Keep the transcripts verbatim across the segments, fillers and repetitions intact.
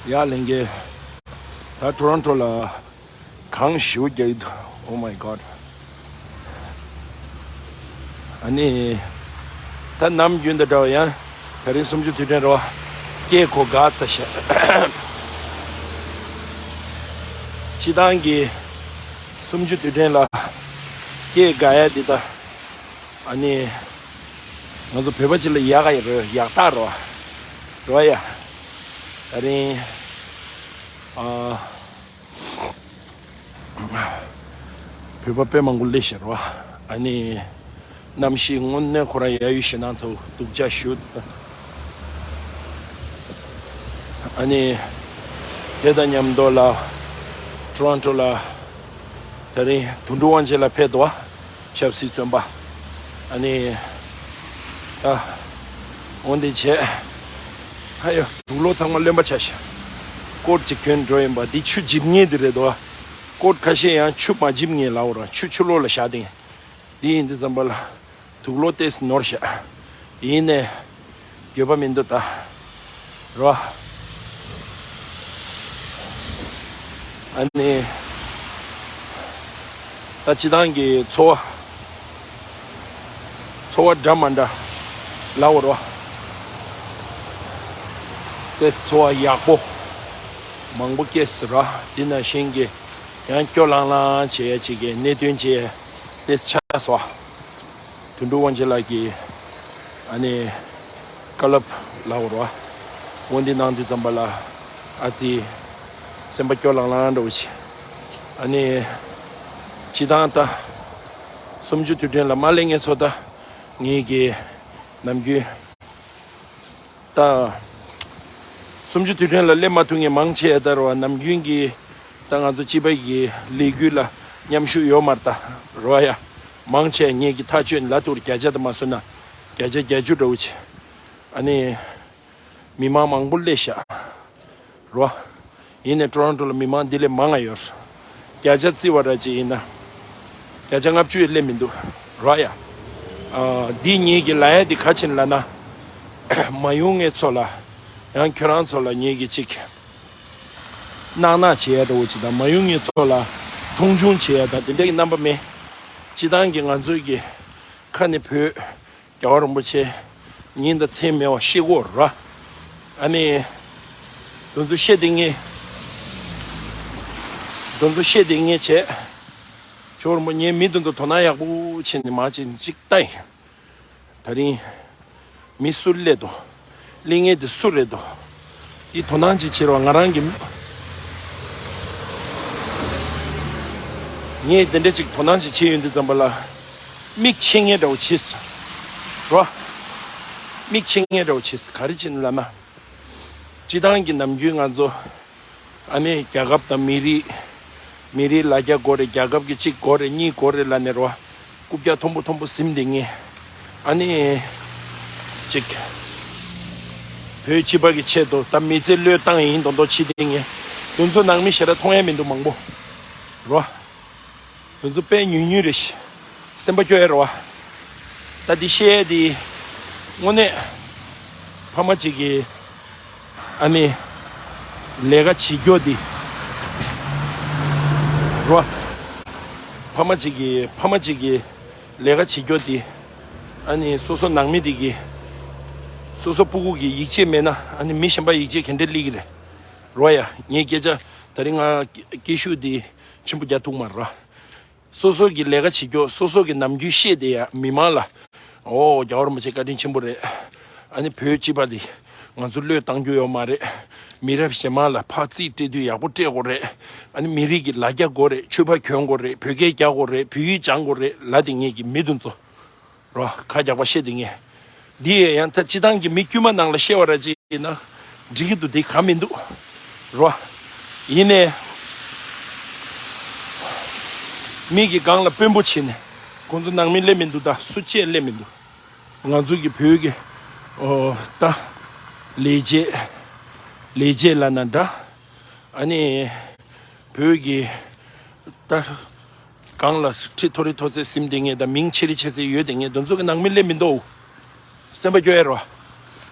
ཡ་ལེན་གེ། ད་ཊོ་རོན་ཊོ་ལ་གངས་ཞེ་པོ་རྒྱག་གི་འདུག Oh my god. ཨ་ནི། ད་ནམ་རྒྱུན་དང་འདྲ་བ་ཡང་དེ་རིང་སུམ་ཅུ་དུས་དྲན་རེད་བ། སྐད་གོ་དགའ་ཚ་ཤག་སྤྱི་བཏང་གི་སུམ་ཅུ་དུས་དྲན་ལ་སྐད་དགའ་ཡ་འདི་ད། ཨ་ནི། ང་ཚོ་བོད་པ་ཅིག་ལ་ཡག་ག་ཡི་རོ་ཡག་རྟགས་རོ། རོ་ཡ། དེ་རིང་། ཨ། བོད་པ་དཔེ་མང་པོ་སླེབས་ཤག་རོ། ཨ་ནི། གནམ་གཤིས་དངོས་གནས་ཁོ་རང་ཡ་ཡོད་ཞེ་ནང་ཚོ་སྡུག་ཅག་ཞུ། ཨ་ནི། དེ་དང་མཉམ་དུ་ལ། ཊོ་རོན་ཊོ་ལ། དེ་རིང་དོན་གྲུབ་དབང་ཆེན་ལགས་ཕེབས་འདུག་བ། ཆབ་སྲིད་བཙོན་པ། ཨ་ནི། ད། འོན་ཏེ་བྱས། ཨ་ཡོ་དུག་ལོག་ཚང་མ་རློན་པ་ཆགས་ཤག་ཀོཊ་ཅིག་གྱོན་འགྲོ་ཡིན་པ་འདི་ཆུ་འཇིབ་ངེས་དེ་རེད་འདུག་བ། ཀོཊ་ཁ་ཤས་ཡང་ཆུ་མ་འཇིབ་ངེས་ལབ་ར་ཆུ་ཆུ་ལོག་ལ་བཞག་དེ། འདི་ཡིན་དུས་ཙམ་པ་ལ། དུག་ལོག་ཏོག་ཙམ་ནོར་ཤག་ཡིན་ནའི། འགྱོད་པ་མི་འདུག་ད། རོ། ཨ་ནི། ད་སྤྱི་བཏང་གི་འཚོ་བ། འཚོ་བ་འདྲ་མ་འདྲ། ལབ་རོ། ཏོག་ཙམ་འཚོ་བ་ཡག་པོ། མང་པོ་སྐྱེས་སོང་ར། འདི་ནང་བཞིན་གྱི། ཡང་སྐྱོ་ལང་ལང་བྱེད་ཡ་ཅིག་གི་གནད་དོན་ཅིག་ཏོག་ཙམ་ཆགས་སོང་། དོན་གྲུབ་དབང་ཆེན་ལགས་ཀྱིས་ཨ་ནི་བཀའ་སློབ་ལབ་རོ། འོ་འདི་གནང་དུས་ཙམ་པ་ལ་ཨ་ཙི་སེམས་པ་སྐྱོ་ལང་ལང་འདྲ་བོ་ཞིག་ཨ་ནི་སྤྱི་བཏང་ད་སུམ་ཅུ་དུས་དྲན་ལ་མ་སླེབས་ངེས་ཚོ་ད་ངེད་ཀྱི་ནམ་རྒྱུན། ད། སུམ་ཅུ་དུས་དྲན་ལ་སླེབས་མ་ཐུབ་མཁན་མང་ཆེ་ད་རོ་ནམ་རྒྱུན་གྱི་ད་ང་ཚོ་སྤྱི་པ་གི་ལས་འགུལ་ལ་མཉམ་ཞུགས་ཡོད་མ་རེད་ད་རོ་ཡ། མང་ཆེ་ངེད་ཀྱི་ཐག་གཅོད་ལ་ཐུག་བརྒྱ་ཆ་དུ་མ་སོན་ན་བརྒྱ་ཆ་བརྒྱད་ཅུ་འདྲ་བོ་ཆེ། ཨ་ནི། མི་མང་མང་པོ་སླེབས་ཤག་རོ། ཡིན་ནའི་ཊོ་རོན་ཊོ་ལ་མི་མང་འདི་ལས་མང་ང་ཡོད། བརྒྱ་ཆ་བརྩི་བ་ར་ཅིག་ཡིན་ན། བརྒྱ་ཆ་ལྔ་བཅུ་ཡི་སླེབས་མི་འདུག་རོ་ཡ། ཨ། འདི་ངེད་ཀྱི་ལ་ཡ་འདི་ག་ཕྱིན་ལ་ན། མ་ཡོང་ངེས་ཚོ་ལ། ཡང་ཁྱོད་རང་ཚོ་ལ་ངེད་ཀྱི་ཅིག་གནག་གནག་བྱེད་ཡ་འདྲ་བོ་ཅིག་དང་མ་ཡོང་ངེས་ཚོ་ལ། མཐོང་ཆུང་བྱེད་ཡ་དང་དེ་འདྲ་གི་རྣམ་པ་མེད། སྤྱི་བཏང་གི་ང་ཚོའི་གི། ཁ་ནས་བོད། རྒྱལ་བ་རིན་པོ་ཆེ། ཉིན་དང་མཚན་མེད་པ་ཤེས་དགོས་ར། ཨ་ནི། དེ་ཚོ་བཤད་དེ་ངས། དེ་ཚོ་བཤད་དེ་ངས་བྱས། ཇོ་རིན་པོ་ངའི་མི་དེ་ཚོ་དོ་སྣང་ཡག་པོ་བྱས་ནས་མ་བྱས་ཅིག་ལྟ་ཡིན། ད་རིང་། མི་སུ་སླེབས་འདུག་སླེབས་མཁན་དེ་སུ་རེད་འདུག་འདི་དོ་སྣང་ཅིག་བྱེད་རོགས། ང་རང་གི་ངས་དེ་འདྲ་ཅིག་དོ་སྣང་ཅིག་བྱེད་ཡོང་དུས་ཙམ་པ་ལ། མིག་ཕྱེ་མཁན་འདྲ་བོ་བྱེད་སོང་། རོ། མིག་ཕྱེ་མཁན་འདྲ་བོ་བྱེད་སོང་། ག་རེ་བྱེད་ནི་ལབ་ན། སྤྱི་བཏང་གི་ནམ་རྒྱུན་ང་ཚོ། ཨ་ནི་རྒྱལ་ཁབ་དང་མི་རིགས། མི་རིགས་ལ་རྒྱ་དགོས་རེད། རྒྱལ་ཁབ་ཀྱི་གཅིག་དགོས་རེད། གཉིས་དགོས་རེད་ལབ་ནས་རོ། རྐུབ་བཀྱག་མཐོན་པོ་མཐོན་པོ་ཟིན་བསྡད་མཁན། ཨ་ནི། གཅིག་བོད་སྤྱི་པ་གི་ཆེད་དུ་ད་མི་ཚེ་བློས་བཏང་ཡིན་མདོག་མདོག་བྱེད་བསྡད་མཁན། དེ་ཚོ་ནང་མི་ཞེ་དྲག་མཐོང་ཡ་མི་འདུག་མང་པོ། རོ། དེ་ཚོ་དཔེ་ཉུང་ཉུང་རེད་ཤག་སེམས་པ་སྐྱོ་ཡ་རེད་བ། ད་འདི་བཤད་ཡ་འདི། དངོས་གནས། ཕ་མ་གཅིག་གི། ཨ་ནི། ལས་ཀ་བྱེད་རྒྱུ་འདི། རོ། ཕ་མ་གཅིག་གི་ཕ་མ་གཅིག་གི། ལས་ཀ་བྱེད་རྒྱུ་འདི། ཨ་ནི་སོ་སོ་ནང་མི་འདི་གི། སོ་སོ་སྤུ་གུ་གི་ཡིད་ཆེས་མེད་ན་ཨ་ནི་མི་གཞན་པ་ཡིད་ཆེས་ག་འདྲ་སླེབས་ཀྱི་རེད། རོ་ཡ། ངའི་སྐད་ཆ་ད་རིང་ང་སྐད་ཤུགས་འདི་ཆེན་པོ་རྒྱག་ཐུབ་མ་རེད། སོ་སོ་གི་ལས་ཀ་བྱེད་རྒྱུ། སོ་སོ་གི་ནམ་རྒྱུན་བཤད་བསྡད་ཡ་མི་མང་ལ། ཨོ་རྒྱལ་བ་རིན་པོ་ཆེ་བཀའ་དྲིན་ཆེན་པོ་རེད། ཨ་ནི་བོད་སྤྱི་པ་འདི་ང་ཚོ་བློས་བཏང་རྒྱུ་ཡོད་མ་རེད། མི་རབས་གཞན་མང་ལ་ཕར་རྩིས་སྤྲད་དུས་ཡག་པོ་སྤྲད་དགོས་རེད། ཨ་ནི་མི་རིགས་ཀྱི་ལ་རྒྱ་དགོས་རེད། ཆོས་པ་གྱོན་དགོས་རེད། བོད་སྐད་རྒྱག་དགོས་རེད། བོད་ཡིག་སྦྱང་དགོས་རེད་ལབ་བསྡད་མཁན་གྱི་མི་དེ་ཚོ། རོ། ཁ་རྒྱག་པ་བཤད་དེ་ངས། འདི་ཡང་ད་སྤྱི་བཏང་གི་མི་དཀྱུས་མ་ནང་ལ་བཤད་པ་ར་ཅིག་ཡིན་ན། འགྲིག་གི་འདུག་འདི་ག་མི་འདུག་རོ། ཡིན་ནའི། མི་གི་སྒང་ལ་དཔོན་པོ་བྱེད་ནས། ཁོང་ཚོ་ནང་མི་སླེབས་མི་འདུག་ད་སུ་གཅིག་སླེབས་མི་འདུག་ང་ཚོ་གི་བོད་ཀྱི། ཨོ། ད། ལས་བྱེད། ལས་བྱེད་ལབ་ན་འདྲ། ཨ་ནི། བོད་ཀྱི། ད། གང་ལ་ཁྲི་མཐོ་རིས་མཐོ་ཚད་ཟིན་བསྡད་མཁན་དང་མིང་ཆེ་རིས་ཆེ་ཚད་ཡོད་བསྡད་མཁན་དེ་ཚོ་གི་ནང་མི་སླེབས་མི་འདུག་སེམས་པ་སྐྱོ་ཡ་རོ།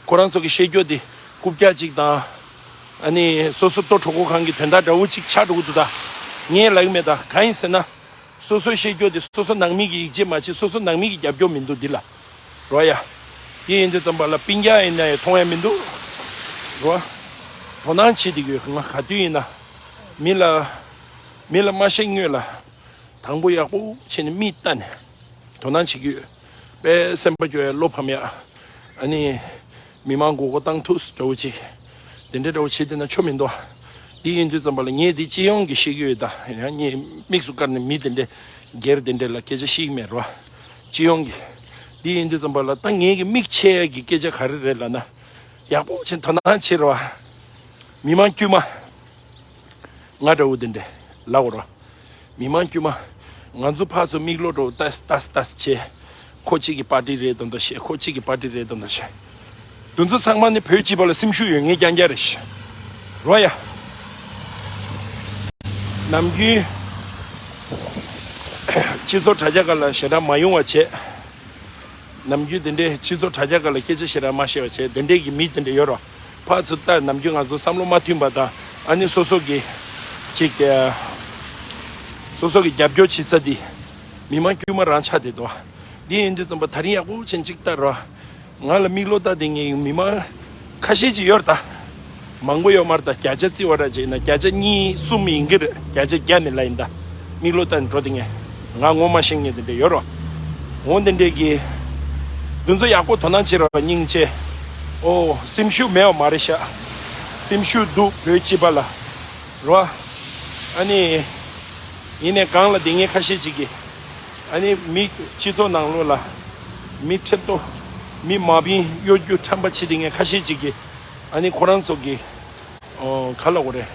ཁོ་རང་ཚོ་གི་བཤད་རྒྱུ་དེ་ རྐུབ་བཀྱག་ཅིག་དང་། ཨ་ནི་སོ་སོ་ལྟོ་གྲོགས་པོ་གང་གི་དོན་དག་འདྲ་བོ་ཅིག་ཆགས་འགྲོ་གི་འདུག་ད། ངས་ལབ་ཀྱི་མེད་ད། གང་ཡིན་ཟེར་ན། སོ་སོ་བཤད་རྒྱུ་དེ་སོ་སོ་ནང་མི་གི་ཡིད་ཆེས་མ་བྱེད། སོ་སོ་ནང་མི་གི་རྒྱབ་སྐྱོར་མི་འདུག་འདི་ལ། རོ་ཡ། དེ་ཡིན་དུས་ཙམ་པ་ལ་སྤུན་ཀྱག་ཡིན་ན་ཡང་མཐོང་ཡ་མི་འདུག་རོ། དོ་སྣང་བྱེད་དེ་ཡོད། ང་ག་དུས་ཡིན་ན། མི་ལ། མི་ལ་མ་བཤད་སྔོན་ལ། དང་པོ་ཡག་པོ་བྱས་ནས་མིག་ལྟ་ནས། དོ་སྣང་བྱེད་ཀྱི་ཡོད། དཔེ་སེམས་པ་སྐྱོ་ཡ་བློ་ཕམ་ཡ། ཨ་ནི། མི་མང་མགོ་སྐོར་བཏང་ཐུབ་འདྲ་བོ་ཅིག་དེ་འདྲའི་འདྲ་བོ་བྱེད་དེ་ན་ཆོ་མི་འདུག་འདི་ཡིན་དུས་ཙམ་པ་ལ་ངས་འདི་སྤྱི་ཡོངས་ཀྱི་བཤད་ཀྱི་ཡོད་ད། ཡང་ངས་དམིགས་སུ་བཀར་ནས་མི་དེ་འདྲའི་སྒེར་དེ་འདྲའི་ལ་སྐད་ཆ་བཤད་ཀྱི་མེད་རོ། སྤྱི་ཡོངས་ཀྱི། འདི་ཡིན་དུས་ཙམ་པ་ལ་ད་ངས་ཀྱི་མིག་ཕྱེ་ཡ་གི་སྐད་ཆ་ག་རེ་རེད་ལབ་ན། ཡག་པོ་བྱས་དོ་སྣང་བྱེད་རོ། མི་མང་དཀྱུས་མ། ང་འདྲ་བོ་དེ་འདྲ་ལབ་དགོས་རོ། མི་མང་དཀྱུས་མ། ང་ཚོ་ཕར་ཚུར་མིག་ལོག་འདྲ་བོ་ལྟ་ལྟ་ལྟ་བྱས། ཁོ་གཅིག་གི་པར་ཊི་རེད་དམ་དམ་བཤད། ཁོ་གཅིག་གི་པར་ཊི་རེད་དམ་དམ་བཤད། དེ་ཚོ་ཚང་མ་ནི་བོད་སྤྱི་པ་ལ་སེམས་ཤུགས་ཡོད་མཁན་རྐྱང་རྐྱང་རེད་ཤག་རོ་ཡ། ནམ་རྒྱུན་སྤྱི་ཚོགས་དྲ་རྒྱ་སྒང་ལ་ཞེ་དྲག་མ་ཡོང་བ་བྱས། ནམ་རྒྱུན་དེ་འདྲའི་སྤྱི་ཚོགས་དྲ་རྒྱ་སྒང་ལ་སྐད་ཆ་ཞེ་དྲག་མ་བཤད་པ་བྱས། དེ་འདྲའི་གི་མི་དེ་འདྲ་ཡོད་རོ། ཕར་ཚུར་ལྟ་ནམ་རྒྱུན་ང་ཚོ་བསམ་བློ་མ་མཐུན་པ་དང་། ཨ་ནི་སོ་སོ་གི་ཅིག་སོ་སོ་གི་རྒྱབ་སྐྱོར་བྱེད་ས་དེ་མི་མང་དཀྱུས་མ་རང་ཆགས་བསྡད་འདུག་འདི་ཡིན་དུས་ཙམ་པ་ད་རིང་ཡག་པོ་བྱས་ཅིག་ལྟ་རོ། ང་ལ་མིག་ལོག་ལྟ་དེ་ངའི་མི་མང་ཁ་ཤས་ཅིག་ཡོད་རེད་ད། མང་པོ་ཡོད་མ་རེད་ད། བརྒྱ་ཆ་བརྩི་བ་ར་བྱས་ན་བརྒྱ་ཆ་གཉིས་གསུམ་ཡིན་གྱི་རེད། བརྒྱ་ཆ་བརྒྱ་ནས་ལ་ཡིན་ད། མིག་ལོག་ལྟ་ནས་འགྲོ་དེ་ངས། ང་ངོ་མ་ཤེས་མཁན་དེ་འདྲ་ཡོད་རོ། འོ་དེ་འདྲས་ཀྱི། འདི་ཚོ་ཡག་པོ་དོ་སྣང་བྱེད་རོགས་སྙིང་རྗེ། ཨོ་སེམས་ཤུགས་མེད་པ་མ་རེད་ཤག་སེམས་ཤུགས་འདུག་བོད་སྤྱི་པ་ལ། རོ། ཨ་ནི། ཡིན་ནའི་སྒང་ལ་དེ་ངས་ཁ་ཤས་ཅིག་གིས། ཨ་ནི་མི་སྤྱི་ཚོགས་ནང་ལོགས་ལ། མི་ཁྲེལ་ཏོ། མི་མ་བིན་གཡོ་སྒྱུ་ཁྲམ་པ་བྱེད་དེ་ངས་ཁ་ཤས་ཅིག་གིས། ཨ་ནི་ཁོ་རང་ཚོ་གི། ཨོ་ག་ལ་འོ་རེད།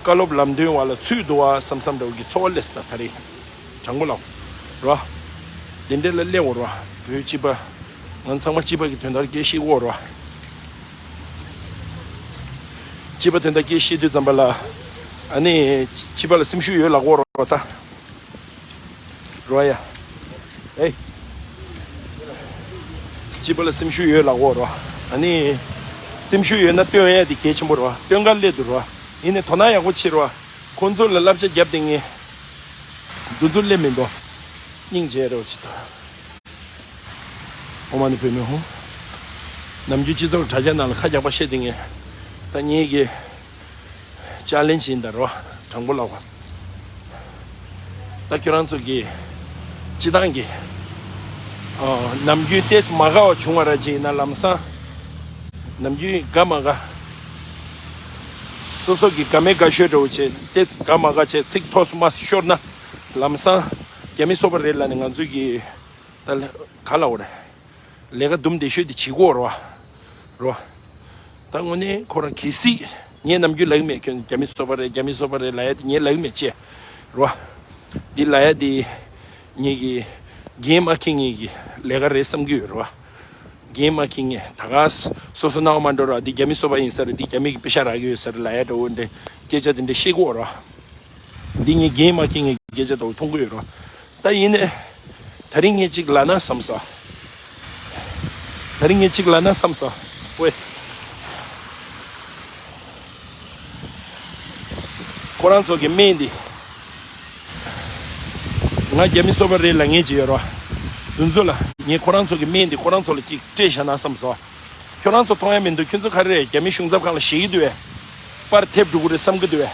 བཀའ་སློབ་ལམ་སྟོན་བ་ལ་ཚུད་འདུག་བ་བསམ་བསམ་འདྲ་བོ་གི་ཚོར་བ་སླེབས་སོང་ད་ད་རེས། དྲང་པོ་ལབ། རོ། དེ་འདྲས་ལ་སླེབས་འོ་རོ། བོད་སྤྱི་པ། ང་ཚང་མ་སྤྱི་པ་གི་དོན་དག་སྐད་བཤད་འོ་རོ། སྤྱི་པ་དོན་དག་སྐད་བཤད་དུས་ཙམ་པ་ལ། ཨ་ནི། སྤྱི་པ་ལ་སེམས་ཤུགས་ཡོད་ལབ་འོ་རོ་ད། རོ་ཡ། ཨེ། སྤྱི་པ་ལ་སེམས་ཤུགས་ཡོད་ལབ་འོ་རོ། ཨ་ནི། སེམས་ཤུགས་ཡོད་ན་སྟོན་ཡ་དེ་གལ་ཆེན་པོ་རོ། སྟོན་ག་སླེབས་འདུག་རོ། ཡིན་ནའི་དོ་སྣང་ཡག་པོ་བྱེད་རོ། ཁོང་ཚོ་ལ་བསླབ་བྱ་བརྒྱབ་དེ་ངས། འདི་ཚོ་སླེབས་མི་འདུག་སྙིང་རྗེ་རོ་ཅི་ད། ཨོཾ་མ་ཎི་པདྨེ་ཧཱུྃ། ནམ་རྒྱུན་སྤྱི་ཚོགས་དྲ་རྒྱ་ནང་ལ་ཁ་རྒྱག་པ་བཤད་དེ་ངས། ད་ངེད་ཀྱི་ཅལ་ལེན་ཇི་ཡིན་ད་རོ། དྲང་པོ་ལབ་པ། ད་ཁྱོད་རང་ཚོ་གི་སྤྱི་བཏང་གི། ཨ། ནམ་རྒྱུན་ཏོག་ཙམ་མ་དགའ་བ་བྱུང་བ་ར་ཅིག་ཡིན་ན་ལམ་སང་། ནམ་རྒྱུན་དགའ་མ་དགའ། སོ་སོ་གི་དགའ་མེད་དགའ་ཤོས་འདྲ་བོ་བྱས་ཏོག་ཙམ་དགའ་མ་དགའ་བྱས་ཚིག་ཐོགས་སུ་མ་ཤོར་ན། ལམ་སང་རྒྱ་མི་སོ་པ་རེད་ལབ་ནས་ང་ཚོ་གི་ད་ལ་ག་ལ་འོ་རེད། ལས་ཀ་དུམ་བདེ་ཤོས་དེ་བྱེད་དགོས་རོ། རོ། ད་དངོས་གནས་ཁོ་རང་གལ་སྲིད་ངས་ནམ་རྒྱུན་ལབ་ཀྱི་མེད། ཁྱོད་རྒྱ་མི་སོ་པ་རེད། རྒྱ་མི་སོ་པ་རེད་ལབ་ཡ་དེ་ངས་ལབ་ཀྱི་མེད་ཅེས། རོ། འདི་ལབ་ཡ་དེ་ངེད་ཀྱི་འགན་མ་འཁྱེར་མཁན་གྱི་ལས་ཀ་རེད་བསམ་གྱི་ཡོད་རོ། འགན་མ་འཁྱེར་མཁན་ད་ག་སོ་སོ་སྣང་བ་མ་འགྲོ་ར། འདི་རྒྱ་མི་སོ་པ་ཡིན་ས་རེད། འདི་རྒྱ་མི་གི་པེ་ཤ་རག་གི་ཡོད་ས་རེད་ལབ་ཡ་འདྲ་བོ་འདྲ་སྐད་ཆ་དེ་འདྲ་བཤད་དགོས་རོ། འདི་ངས་འགན་མ་འཁྱེར་མཁན་གྱི་སྐད་ཆ་དག་མཐོང་གི་ཡོད་རོ། ད་ཡིན་ནས། ད་རིང་ངས་གཅིག་ལབ་ན་བསམ་ས། ད་རིང་ངས་གཅིག་ལབ་ན་བསམ་ས། ཝེ། ཁོ་རང་ཚོ་གི་སྨན་འདི། ང་རྒྱ་མི་སོ་པ་རེད་ལབ་མཁན་ཅིག་ཡོད་རོ། དེ་ཚོ་ལ་ངས་ཁོ་རང་ཚོ་གི་སྨན་འདི་ཁོ་རང་ཚོ་ལ་གཅིག་སྤྲད་བཞག་ན་བསམ་ས། ཁྱོད་རང་ཚོ་མཐོང་ཡ་མི་འདུག་ཁྱོད་ཚོ་ག་རེ་རེད། རྒྱ་མི་གཞུང་ཚབ་ཁང་ལ་ཞེད་ཀྱི་འདུག་བས། པར་ཐེབས་འགྲོ་གི་རེད་བསམ་གྱི་འདུག་བས།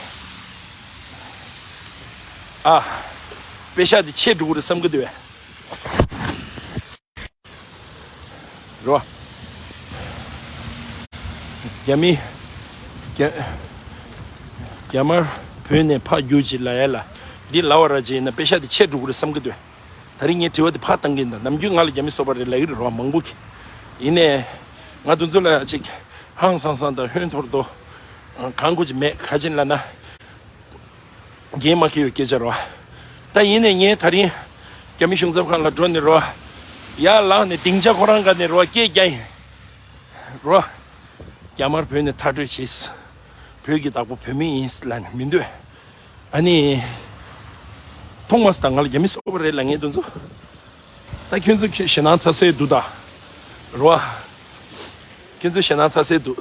ཨ། པེ་ཤག་དེ་ཆད་འགྲོ་གི་རེད་བསམ་གྱི་འདུག་བས། རོ། རྒྱ་མི། རྒྱ། རྒྱ་དམར་བོད་ནས་ཕར་རྒྱུགས་ཅིག་ལབ་ཡ་ལ། འདི་ལབ་པ་ར་ཅིག་ཡིན་ན་པེ་ཤག་དེ་ཆད་འགྲོ་གི་རེད་བསམ་གྱི་འདུག་ད་རིང་ངས་དྲི་བ་དེ་ཕར་བཏང་གི་ཡིན་ད། ནམ་རྒྱུན་ང་ལ་རྒྱ་མི་སོ་པ་རེད་ལབ་ཀྱི་རེད་རོ་མང་པོ་གིས། ཡིན་ནའི། ང་དེ་ཚོ་ལ་ཅིག་ཧང་སང་སང་དང་ཧོན་ཐོར་ཐོར། གང་དགོས་ཀྱི་མེད་ག་ཅིན་ལབ་ན། འགན་མ་འཁྱེར་བའི་སྐད་ཆ་རོ། ད་ཡིན་ནའི་ངས་ད་རིང་རྒྱ་མི་གཞུང་ཚབ་ཁང་ལ་འགྲོ་ནས་རོ། ཡར་ལངས་ནས་སྡིངས་ཆ་ཁོ་རང་སྒང་ནས་རོ་སྐད་རྒྱག་ཡིན། རོ། རྒྱ་དམར་བོད་ནས་མཐའ་སྐྲོད་བྱས། བོད་ཀྱི་བདག་པོ་བོད་མི་ཡིན་ལབ་ནས་མི་འདོད། ཨ་ནི། མཐོང་མ་སོང་ད་ང་ལ་རྒྱ་མི་སོ་པ་རེད་ལབ་མཁན་དེ་ཚོ། ད་ཁྱོད་ཚོ་ཁྱོད་ཞེད་སྣང་ཚ་སེ་འདུག་ད། རོ། ཁྱོད་ཚོ་ཞེད་སྣང་ཚ་སེ་འདུག་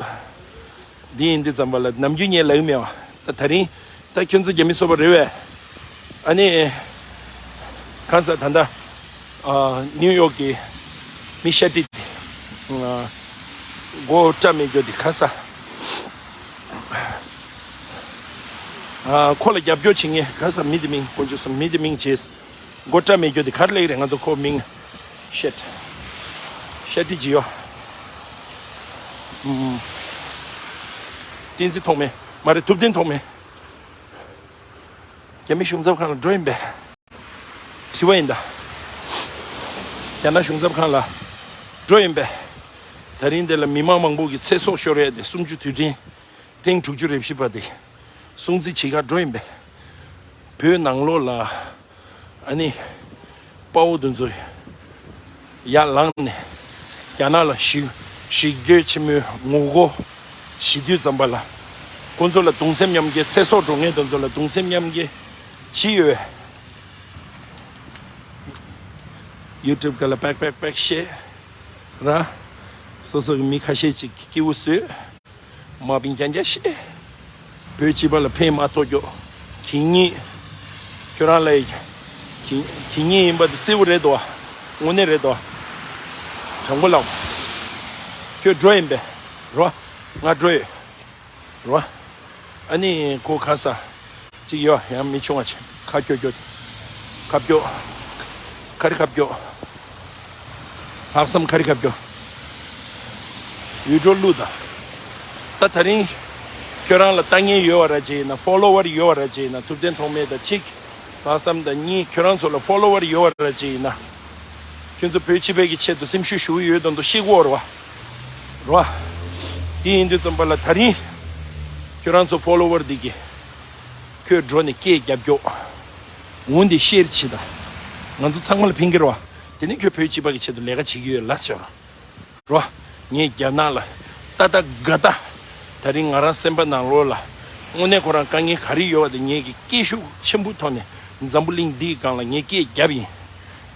འདི་ཡིན་དུས་ཙམ་པ་ལ་ནམ་རྒྱུན་ངས་ལབ་ཀྱི་མེད་པ། ད་ད་རིང་ད་ཁྱོད་ཚོ་རྒྱ་མི་སོ་པ་རེད་བས། ཨ་ནི་གང་ཟེར་ད་ལྟ་ཨ་ནིའུ་ཡོག་གི་མི་ཤ་ཏི་ཨ་མགོ་སྐྲ་མེད་རྒྱུ་དེ་ག་ས། ཨ་ཁོ་ལ་རྒྱབ་སྐྱོར་བྱེད་མཁན་ག་ས་མི་དེ་མིང་དཀོན་མཆོག་གསུམ། མི་དེ་མིང་བྱས། མགོ་སྐྲ་མེད་རྒྱུ་དེ་ག་རེ་ལབ་ཀྱི་རེད། ང་ཚོ་ཁོ་མིང་ཤེད་ཤ་ཏི་ཇི་ཡོ། ཨུམ། བསྟན་འཛིན་ཐོགས་མེད་མ་རེད། ཐུབ་བསྟན་ཐོགས་མེད། རྒྱ་མི་གཞུང་ཚབ་ཁང་ལ་འགྲོ་ཡིན་པས། དྲི་བ་ཡིན་ད། རྒྱ་ནག་གཞུང་ཚབ་ཁང་ལ་འགྲོ་ཡིན་པས། ད་རིང་འདི་ལ་མི་མང་མང་པོ་གི་ཚེ་སྲོག་ཤོར་ཡས་དེ་གསུམ་བཅུ་དུས་དྲན་ཐེངས་དྲུག་ཅུ་རེ་བཞི་པ་དེ་སྲུང་བརྩི་བྱེད་གར་འགྲོ་ཡིན་པས། བོད་ནང་ལོགས་ལ་ཨ་ནི་དཔའ་བོ་དེ་ཚོ་ཡར་ལངས་ནས་རྒྱ་ནག་ལ་ཞི་ཞི་རྒོལ་ཆེན་མོའི་ངོ་རྒོལ་བྱེད་དུས་ཙམ་པ་ལ་ཁོང་ཚོ་ལ་གདུང་སེམས་མཉམ་སྐྱེད། ཚེ་སྲོག་འགྲོ་མཁན་དེ་ཚོ་ལ་གདུང་སེམས་མཉམ་སྐྱེད་ཅི་ཡོད། ཡུ་ཊུབ་སྒང་ལ་པེག་པེག་པེག་བཤད་ར། སོ་སོ་གི་མི་ཁ་ཤས་ཅིག་སྐྱིད་པོ་བཟོས། དམའ་འབེབས་རྐྱང་རྐྱང་བཤད། བོད་སྤྱི་པ་ལ་ཕན་མ་ཐོགས་རྒྱུ། གད་སྙིགས། ཁྱོད་རང་ལ་གད་གད་སྙིགས་ཡིན་པ་དེ་གསལ་པོ་རེད་དོ། དངོས་གནས་རེད་དོ། དྲང་པོ་ལབ། ཁྱོད་འགྲོ་ཡིན་པས། རོ། ང་འགྲོ་ཡོད། རོ། ཨ་ནི་ཁོ་ག་ས་ཅིག་ཡོད། ཡང་མི་ཆུང་བ་ཆེ་ཁ་སྐྱོ་སྐྱོ། ཁ་སྐྱོ། ཁ་རི་ཁ་སྐྱོ། ལྷག་བསམ་ཁ་རི་ཁ་སྐྱོ། ཡུལ་གྲོ་གླུ་དང་། ད་ད་རིང་ཁྱོད་རང་ལ་ལྟ་མཁན་ཡོད་པ་ར་ཅིག་ཡིན་ན། ཕོ་ལོ་ཝར་ཡོད་པ་ར་ཅིག་ཡིན་ན། ཐུབ་བསྟན་ཐོགས་མེད་དང་གཅིག་ལྷག་བསམ་དང་གཉིས། ཁྱོད་རང་ཚོ་ལ་ཕོ་ལོ་ཝར་ཡོད་པ་ར་ཅིག་ཡིན་ན། ཁྱོད་ཚོ་བོད་སྤྱི་པའི་གི་ཆེད་དུ་སེམས་ཤུགས་ཞུ་གི་ཡོད་དོན་དུ་ཤེས་དགོས་རེད་བ། རེད་བ། དེ་ཡིན་དུས་ཙམ་པ་ལ་ད་རིང་ཁྱོད་རང་ཚོ་ཕོ་ལོ་ཝར་འདི་གི་ཁྱོད་འགྲོ་ནས་སྐད་རྒྱབ་སྐྱོ། འོན་ཏེ་ཤེར་བྱེད་དང་། ང་ཚོ་ཚང་མ་ལ་ཕན་གི་རེད་བ། དེ་ནི་ཁྱོད་བོད་སྤྱི་པ་གི་ཆེད་དུ་ལས་ཀ་བྱེད་ཀྱི་ཡོད་ལབ་ཤོག་ར། རོ། ངས་རྒྱ་ནག་ལ་ཏ་ཏ་ག་ཏ། ད་རིང་ང་རང་སེམས་པ་ནང་ལོགས་ལ་དངོས་གནས་ཁོ་རང་དཀའ་ངལ་ག་རེ་ཡོད་པ་དེ་ངས་ཀྱི་སྐད་ཤུགས་ཆེན་པོ་ཐོག་ནས་འཛམ་བུ་གླིང་འདིའི་སྒང་ལ་ངས་སྐད་རྒྱབ་ཡིན་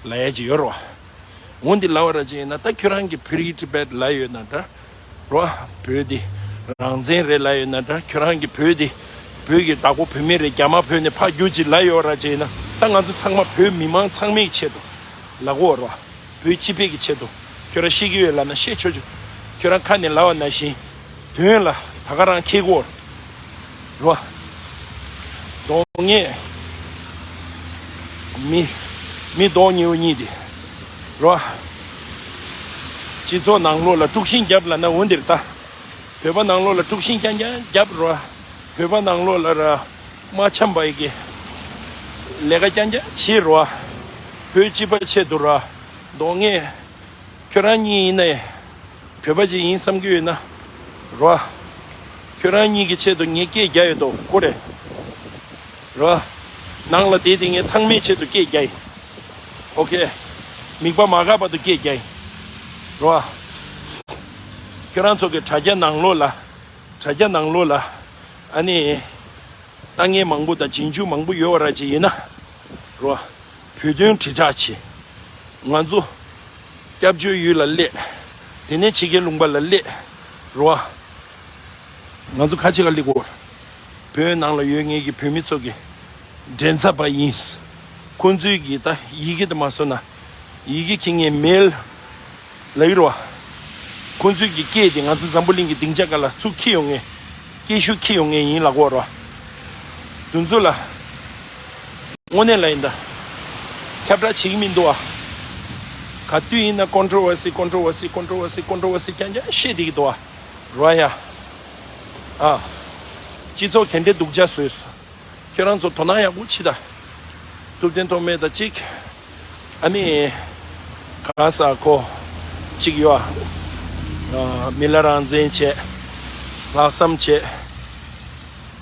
ལབ་ཡ་ཅིག་ཡོད་རོ། འོན་ཏེ་ལབ་པ་ར་ཅིག་ཡིན་ན། ད་ཁྱོད་རང་གི་Free Tibet་ལབ་ཡོད་ན་འདྲ་རོ། བོད་འདི་རང་བཙན་རེད་ལབ་ཡོད་ན་འདྲ། ཁྱོད་རང་གི་བོད་འདི་བོད་ཀྱི་བདག་པོ་བོད་མི་རེད། རྒྱ་དམར་བོད་ནས་ཕར་རྒྱུགས་ཅིག་ལབ་ཡོད་ར་ཅིག་ཡིན་ན། ད་ང་ཚོ་ཚང་མ་བོད་མི་མང་ཚང་མའི་ཆེད་དུ་ལབ་དགོས་རོ། བོད་སྤྱི་པའི་གི་ཆེད་དུ། ཁྱོད་རང་ཤེས་ཀྱི་ཡོད་ལབ་ན་ཤེས་ཆོག་ཆོག། ཁྱོད་རང་ཁ་ནས་ལབ་པ་ནང་བཞིན་དོན་ལ་ད་ག་རང་འཁྱེར་དགོས་རོ། གདོང་ངས་མི་མི་གདོང་ཉེ་བོ་གཉིས་དེ་རོ། སྤྱི་ཚོགས་ནང་ལོགས་ལ་དཀྲུག་ཤིང་རྒྱབ་ལབ་ན་འོ་འདིར་ལྟ། བོད་པ་ནང་ལོགས་ལ་དཀྲུག་ཤིང་རྐྱང་རྐྱང་རྒྱབ་རོ། བོད་པ་ནང་ལོགས་ལ་ར་མ་འཆམ་པ་ཡི་གི་ལས་ཀ་རྐྱང་རྐྱང་བྱེད་རོ། བོད་སྤྱི་པ་ཆེད་དུ་ར། གདོང་ངས་ཁྱོད་རང་གཉིས་ཡིན་ནའི་བོད་པ་ཅིག་ཡིན་བསམ་གྱི་ཡོད་ན་རོ། ཁྱོད་རང་གཉིས་ཀྱི་ཆེད་དུ་ངས་སྐད་རྒྱག་ཡོད་དོ་ཁོ་རེ་རོ། ནང་ལ་བསྡད་དེ་ངས་ཚང་མའི་ཆེད་དུ་སྐད་རྒྱག་ཡིན། ཨོ་ཁེ། མིག་པ་མ་འགག་བར་དུ་སྐད་རྒྱག་ཡིན་རོ། ཁྱོད་རང་ཚོ་གི་དྲ་རྒྱ་ནང་ལོགས་ལ། དྲ་རྒྱ་ནང་ལོགས་ལ་ཨ་ནི་ལྟ་མཁན་མང་པོ་དང་རྗེས་འཇུག་མང་པོ་ཡོད་པ་ར་ཅིག་ཡིན་ན་རོ། བོད་དོན་དྲིལ་བསྒྲགས་བྱེད། ང་ཚོ་སྐྱབས་བཅོལ་ཡུལ་ལ་སླེབས། དེ་ནས་ཕྱི་རྒྱལ་ལུང་པ་ལ་སླེབས་རོ། ང་ཚོ་ཁ་ཆེ་ག་སླེབས་དགོས། བོད་ནང་ལ་ཡོད་མཁན་གྱི་བོད་མི་ཚོ་གི་འགྲན་ཚབ་པ་ཡིན། ཁོང་ཚོའི་གི་ད་ཡི་གེ་དེ་མ་སོང་ན་ཡི་གེ་ཁྱི་ངན་མེལ། ལབ་ཀྱི་རེད་བ། ཁོང་ཚོའི་གི་སྐད་དེ་ང་ཚོ་འཛམ་བུ་གླིང་གི་སྡིངས་ཆ་སྒང་ལ་ཚུར་འཁྱེར་ཡོང་མཁན། སྐད་ཤུགས་འཁྱེར་ཡོང་མཁན་ཡིན་ལབ་ཀྱི་ཡོད་རེད་བ། དེ་ཚོ་ལ་དངོས་གནས་ལ་ཡིན་ད། ཁྱབ་བསྒྲགས་བྱེད་ཀྱི་མི་འདུག་བ། ག་དུས་ཡིན་ན་ཀོན་ཊོ་ཝར་སི། ཀོན་ཊོ་ཝར་སི། ཀོན་ཊོ་ཝར་སི། ཀོན་ཊོ་ཝར་སི་རྐྱང་རྐྱང་བཤད་བསྡད་ཀྱི་འདུག་བ། རེད་བ་ཡ། ཨ། སྤྱི་ཚོགས་ག་འདྲའི་སྡུག་ཅག་བཟོས་སོང་། ཁྱོད་རང་ཚོ་དོ་སྣང་ཡག་པོ་བྱེད་ད། ཐུབ་བསྟན་ཐོགས་མེད་དང་གཅིག་ཨ་ནི། ག་ས་ཁོ་གཅིག་ཡོད་ཨ། མི་ལ་རང་བཙན་བྱས། ལྷག་བསམ་བྱས།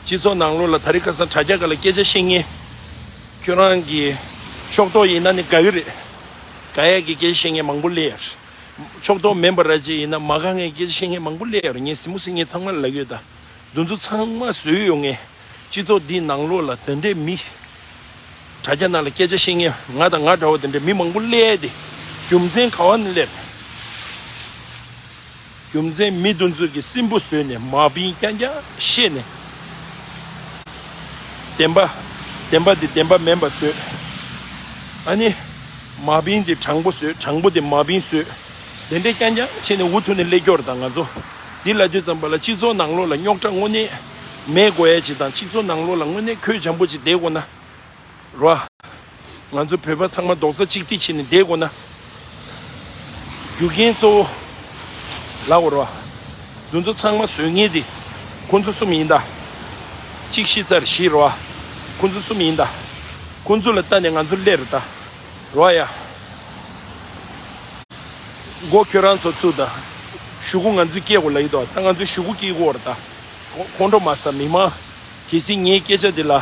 སྤྱི་ཚོགས་ནང་ལོགས་ལ་དེ་རིང་ཁ་སང་དྲ་རྒྱ་སྒང་ལ་སྐད་ཆ་བཤད་མཁན། ཁྱོད་རང་གི་ཕྱོགས་གཏོགས་ཡིན་ན་ནི་དགའ་གི་རེད། དགའ་ཡས་ཀྱི་སྐད་ཆ་བཤད་མཁན་མང་པོ་སླེབས་ཡོད་རེད། ཕྱོགས་གཏོགས་མིན་པ་ར་ཅིག་ཡིན་ན་མ་དགའ་མཁན་སྐད་ཆ་བཤད་མཁན་མང་པོ་སླེབས་ཡོད་རེད། ངས་སྲིད་མོ་སྲིད་ངས་ཚང་མ་ལ་ལབ་ཀྱི་ཡོད་ད། འདི་ཚོ་ཚང་མ་བཟོས་ཡོང་ངས། སྤྱི་ཚོགས་འདིའི་ནང་ལོགས་ལ་དེ་འདྲའི་མི། དྲ་རྒྱ་ནང་ལ་སྐད་ཆ་བཤད་མཁན་ང་དང་ང་འདྲ་བོ་དེ་འདྲའི་མི་མང་པོ་སླེབས་ཏེ། རྒྱུ་མཚན་ག་བ་ནས་སླེབས། རྒྱུ་མཚན་མི་དེ་ཚོ་གི་སྲིན་པོ་བཟོས་ནས་མ་བིན་རྐྱང་རྐྱང་བཤད་ནས། བདེན་པ། བདེན་པ་འདི་བདེན་པ་མིན་པ་བཟོས། ཨ་ནི། མ་བིན་འདི་དྲང་པོ་བཟོས། དྲང་པོ་འདི་མ་བིན་བཟོས། དེ་འདྲས་རྐྱང་རྐྱང་བྱས་ནས་འུ་ཐུག་ནས་སླེབས་རྒྱུ་རེད་ད་ང་ཚོ། འདི་ལབ་དུས་ཙམ་པ་ལ་སྤྱི་ཚོགས་ནང་ལོགས་ལ་རྙོག་དྲ་དངོས་གནས་མེད་དགོས་ཡ་ཅིག་དང་། སྤྱི་ཚོགས་ནང་ལོགས་ལ་དངོས་གནས་འཁོས་འཇམ་པོ་ཅིག་བསྡད་དགོས་ན། རོ། ང་ཚོ་བོད་པ་ཚང་མ་རྡོག་རྩ་གཅིག་སྒྲིལ་བྱས་ནས་བསྡད་དགོས་ན། རྒྱུ་རྐྱེན་གཙོ་བོ་ལབ་དགོས་རོ། འདི་ཚོ་ཚང་མ་བཟོ་མཁན་དེ་ཁོང་ཚོ་གསུམ་ཡིན་ད། གཅིག་ཤི་ཚར་བཞི་རོ། ཁོང་ཚོ་གསུམ་ཡིན་ད། ཁོང་ཚོ་ལ་ལྟ་ནས་ང་ཚོ་སླེབས་རེད་ད། རོ་ཡ། མགོ་ཁྱོད་རང་ཚོ་བཙུགས་ད། གཞུག་གུ་ང་ཚོས་སྐྱེལ་དགོས་ལབ་ཡིན་དོ། ད་ང་ཚོས་གཞུག་གུ་སྐྱེལ་དགོས་རེད་ད། ཁོང་ཁོང་ཁྲོ་མ་ཟ་མི་མང་། གལ་སྲིད་ངའི་སྐད་ཆ་འདི་ལ་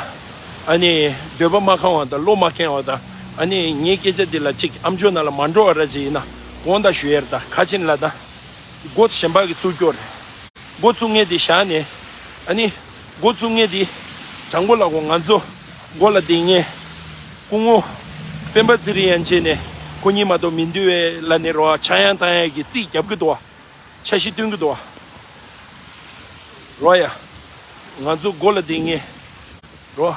ཨ་ནི་འདོད་པ་མ་ཁེངས་པ་དང་བློ་མ་ཁེངས་པ་དང་། ཨ་ནི་ངའི་སྐད་ཆ་འདི་ལ་ཅིག་ཨམ་ཅོག་ནང་ལ་མ་འགྲོ་བ་ར་ཅིག་ཡིན་ན་དགོངས་དག་ཞུ་ཡ་རེད་ད། ཁ་ཆེན་ལ་ད་འགོ་གཞན་པ་གི་བཙུགས་སྐྱོར་རེད། འགོ་བཙུགས་མཁན་འདི་བཞག་ནས། ཨ་ནི་འགོ་བཙུགས་མཁན་འདི་དྲང་པོ་ལབ་དགོས། ང་ཚོ་འགོ་ལ་བསྡད་མཁན་སྐུ་ངོ་སྤེན་པ་ཚེ་རིང་ཡན་ཆད་ནས་ཁོ་གཉིས་མ་གཏོགས་མི་འདུག་བས་ལབ་ནས་རོ། ཆག་ཡང་བཏང་ཡ་གི་རྩིས་རྒྱབ་གི་འདུག་བ། འཆར་གཞི་སྟོན་གི་འདུག་བ། རོ་ཡ། ང་ཚོ་མགོ་ལ་བསྡད་མཁན། རོ།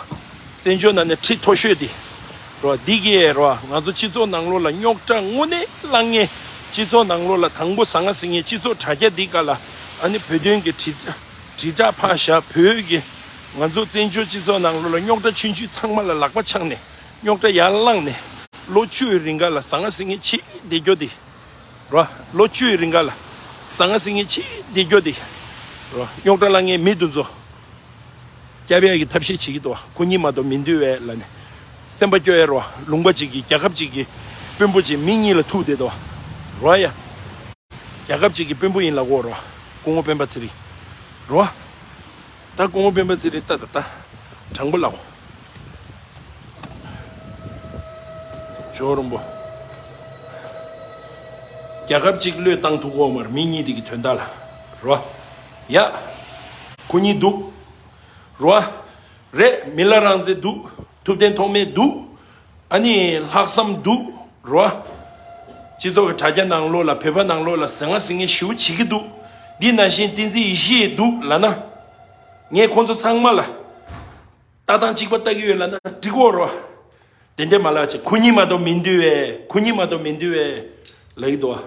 བཙན་བྱོལ་ནང་ནས་ཁྲི་མཐོ་ཤོས་དེ། རོ། འདི་གས་རོ། ང་ཚོ་སྤྱི་ཚོགས་ནང་ལོགས་ལ་རྙོག་དྲ་དངོས་གནས་བསླང་མཁན། སྤྱི་ཚོགས་ནང་ལོགས་ལ་དང་པོ་ཟང་ངེ་ཟིང་ངེ་སྤྱི་ཚོགས་དྲ་རྒྱ་འདི་ག་ལ། ཨ་ནི་བོད་དོན་གྱི་དྲིལ་དྲིལ་བསྒྲགས་ཕར་བཞག་བོད་ཀྱི། ང་ཚོ་བཙན་བྱོལ་སྤྱི་ཚོགས་ནང་ལོགས་ལ་རྙོག་དྲ་ཆུང་ཆུང་ཚང་མ་ལ་ལག་པ་འཆང་ནས། རྙོག་དྲ་ཡར་བསླངས་ནས། ལོ་བཅུའི་རིང་ག་ལ་ཟང་ངེ་ཟིང་ངེ་བྱས་བསྡད་རྒྱུ་དེ། རོ། ལོ་བཅུའི་རིང་ག་ལ་ཟང་ངེ་ཟིང་ངེ་བྱས་བསྡད་རྒྱུ་དེ། རོ། རྙོག་དྲ་བསླང་མཁན་མི་དེ་ཚོ་སྐྱོབ་ཡ་གི་ཐབས་ཤེས་བྱེད་ཀྱི་འདུག་བ། ཁོ་གཉིས་མ་གཏོགས་མི་འདུག་བས་ལབ་ནས། སེམས་པ་སྐྱོ་ཡ་རོ། ལུང་པ་གཅིག་གི། རྒྱལ་ཁབ་གཅིག་གི་དཔོན་པོ་གཅིག་མི་གཉིས་ལ་ཐུག་བསྡད་འདུག་བ། རོ་ཡ། རྒྱལ་ཁབ་གཅིག་གི་དཔོན་པོ་ཡིན་ལབ་དགོས་རོ། སྐུ་ངོ་སྤེན་པ་ཚེ་རིང་། རོ། ད་སྐུ་ངོ་སྤེན་པ་ཚེ་རིང་ལྟ་ད་ལྟ་དྲང་པོ་ལབ་དགོས། ཇོ་རོང་པོ། རྒྱལ་ཁབ་གཅིག་བློས་བཏང་ཐུབ་ཀྱི་ཡོད་མ་རེད། མི་གཉིས་དེ་གི་དོན་དག་ལ། རོ། ཡ། ཁོ་གཉིས་འདུག་རོ། རེད། མི་ལ་རང་བཙན་འདུག་ཐུབ་བསྟན་ཐོགས་མེད་འདུག་ཨ་ནི་ལྷག་བསམ་འདུག་རོ། སྤྱི་ཚོགས་ཀྱི་དྲ་རྒྱ་ནང་ལོགས་ལ། བོད་པ་ནང་ལོགས་ལ་ཟང་ངེ་ཟིང་ངེ་ཞེ་པོ་བྱེད་ཀྱི་འདུག་འདི་ནང་བཞིན་བསྟན་འཛིན་ཡེ་ཤེས་འདུག་ལབ་ན། ངས་ཁོང་ཚོ་ཚང་མ་ལ་ལྟ་སྟངས་གཅིག་པ་ལྟ་གི་ཡོད་ལབ་ན་འགྲིག་གོ་རོ། དེ་འདྲས་མ་ལབ་བྱས། ཁོ་གཉིས་མ་གཏོགས་མི་འདུག་བས། ཁོ་གཉིས་མ་གཏོགས་མི་འདུག་བས་ལབ་ཀྱི་འདུག་བ།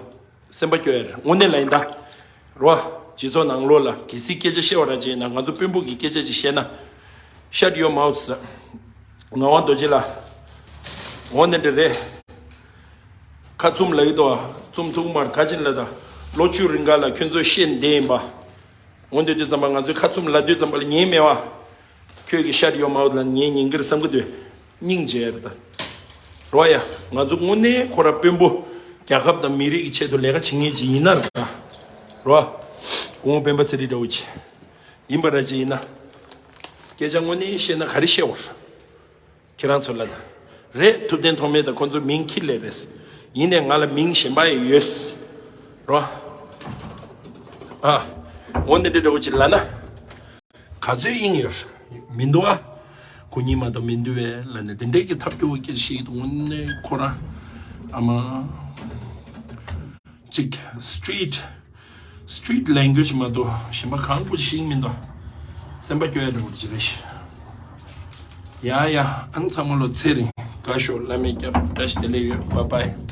སེམས་པ་སྐྱོ་ཡ་རེད། དངོས་གནས་ལབ་ཡིན་ད། རོ། སྤྱི་ཚོགས་ནང་ལོགས་ལ་གལ་སྲིད་སྐད་ཆ་བཤད་པ་ར་བྱས་ན། ང་ཚོ་དཔོན་པོ་གི་སྐད་ཆ་ཅིག་བཤད་ན། Shut your mouth ཟེར། ངག་དབང་རྡོ་རྗེ་ལགས། འོ་འདི་འདྲས་རེད། ཁ་བཙུམ་ལབ་ཀྱི་འདུག་བ། བཙུམ་ཐུབ་མ་རེད། ཁ་ཆེན་ལབ་ད། ལོ་བཅུ་རིང་ག་ལ་ཁྱོད་ཚོས་བཤད་བསྡད་ཡིན་པ། འོ་འདི་དུས་ཙམ་པ་ང་ཚོས་ཁ་བཙུམ་ལབ་དུས་ཙམ་པ་ལ་ཉན་མེད་བ། ཁྱོད་ཀྱིས་shut your mouth ལབ་ངས་ཉན་གྱི་རེད་བསམ་གྱི་འདུག་སྙིང་རྗེ་རེད་ད། རོ་ཡ། ང་ཚོ་དངོས་གནས་ཁོ་ར་དཔོན་པོ། རྒྱལ་ཁབ་དང་མི་རིགས་ཀྱི་ཆེད་དུ་ལས་ཀ་བྱེད་མཁན་ཅིག་ཡིན་ན་ར། རོ། སྐུ་ངོ་སྤེན་པ་ཚེ་རིང་འདྲ་བོ་ཅིག་ཡིན་པ་ར་ཅིག་ཡིན་ན། སྐད་ཆ་དངོས་གནས་བཤད་ན་ག་རེ་བཤད་འོར། ཁྱེད་རང་ཚོ་ལ་ད། རེད། ཐུབ་བསྟན་ཐོགས་མེད་དང་ཁོང་ཚོ་མིང་འཁྱེར་ལེ་རེད། ཡིན་ནའི་ང་ལ་མིང་གཞན་པ་ཡང་ཡོད། རོ། ཨ། འོ་འདི་འདྲས་འདྲ་བོ་ཅིག་ལབ་ན། ག་ཚོད་དབྱིངས་ཡོད། མི་འདུག་ཨ། ཁོ་གཉིས་མ་གཏོགས་མི་འདུག་བས་ལབ་ནས་དེ་འདྲས་ཀྱི་ཐབས་སྐྱོ་བོ་སྐྱེ་ཞིག་འདུག་དངོས་གནས་ཁོ་ར། ཨ་མ། ཅིག street street language མ་གཏོགས་གཞན་པ་གང་པོ་ཞིག་མི་འདུག་སེམས་པ་སྐྱོ་ཡ་འདྲ་བོ་ཅིག་རེད་ཤག་ཡ་ཡ། ཨ་ནི་ཚང་མ་ལོ་ཚེ་རིང་། དགའ་ཤོག་བླ་མས་སྐྱབས། བཀྲ་ཤིས་བདེ་ལེགས་ཡོད། Bye bye.